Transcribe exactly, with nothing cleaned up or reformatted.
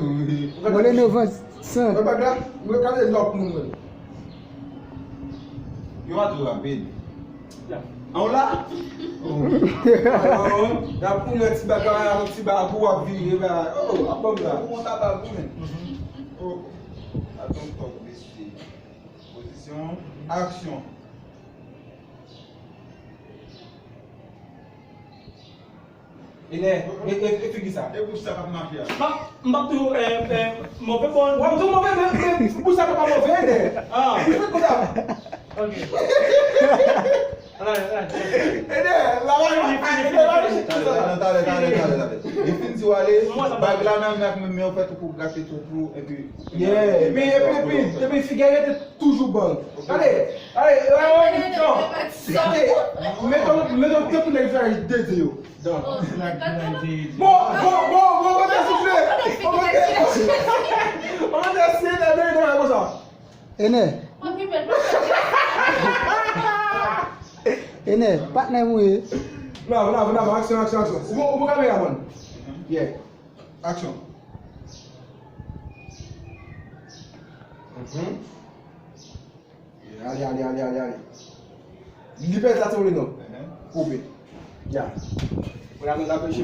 Mwen le novanm san. Mwen pa gra, mwen kale lòt moun mwen. Yo pa tou rapid. An w la? Oh, y ap koule ti bagay, yon ti bagay pou w ap vire, bagay. Oh, ap ban m la. Pou yon tabak, wi, men. Oh, I don't talk this thing. Pozisyon, aksyon. Enè, e, e, e figi sa. E bouch sa k ap mache a. M ap, m ap toujou, eh, eh, move bò. W ap toujou move, men, men bouch sa pa move, Enè. Ah. Bouch mèt konsa. Ok. Alright, alright. Enè, la va, Enè, la va. Talè, talè, talè, talè, talè, talè. Li fin di w ale, bag la nan men ak men, men w fè tou pou gate tou, tou, epi Yeah, epi, epi, epi, epi figi a rete toujou bang. Ale, ale, ale, ale, non. Gade, meton, meton, tankou nèg fè de de yo. Bon, bon, bon, bon, mete soufle. Bon, mete, bon, mete, si, de, de, de, konsa. Enè. Enè, patnè m ou ye. Bravo, bravo, bravo. Aksyon, aksyon, aksyon. Ou bon, ou bon kameraman. Yeah. Aksyon. Mhm. Ale, ale, ale, ale, ale. Li pèdi sa tou li non. Koupe. Ya. Pou la nou raproche